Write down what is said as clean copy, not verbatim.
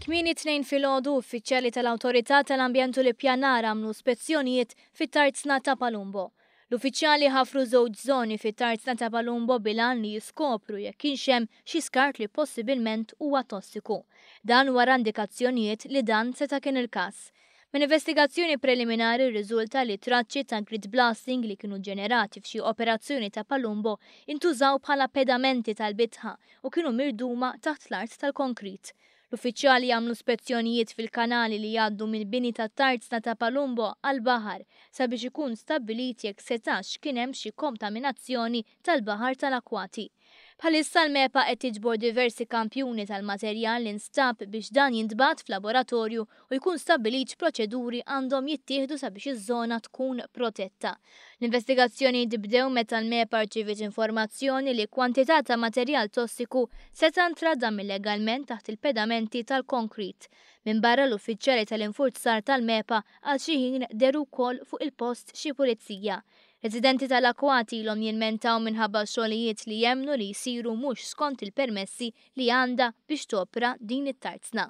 Kmieni t-Tnejn filgħodu, uffiċjali tal-Awtorità tal-Ambjent u l-Ippjanar għamlu spezzjonijiet fit-Tarzna ta' Palumbo. L-uffiċjali ħafru żewġ żoni fit-Tarzna ta' Palumbo bil-għan li jiskopru jekk kienx hemm xi skart li possibilment huwa tossiku. Dan wara indikazzjonijiet li dan seta' kien il-każ. Minn investigazzjoni preliminari rriżulta li traċċi ta' grit blasting li kienu ġenerati f'xi operazzjoni ta' Palumbo intużaw bħala pedamenti tal-bitħa u kienu mirduma taħt l-art tal-konkrit. L-uffiċjali għamlu spezzjonijiet fil-kanali li jgħaddu mill-bini tat-Tarzna ta' Palumbo għall-baħar sabiex ikun stabbilit jekk setax kien hemm xi kontaminazzjoni tal-baħar tal-akwati. Bħalissa l-MEPA qed tiġbor diversi kampjuni tal-materjal li nstab biex dan jintbagħat f'laboratorju u jkun stabbilit x'proċeduri għandhom jittieħdu sabiex iż-żona tkun protetta. L-investigazzjonijiet bdew meta l-MEPA rċiviet informazzjoni li kwantità ta' materjal tossiku seta' ntradam illegalment taħt il-pedamenti tal-konkrit. Minbarra l-uffiċjali tal-infurzar tal-MEPA għal xi ħin dehru wkoll fuq il-post xi pulizija. Residenti tal-akwati ilhom jilmentaw minħabba xogħlijiet li jemmnu li jsiru mhux skont il-permessi li għandha biex topra din it-tarzna.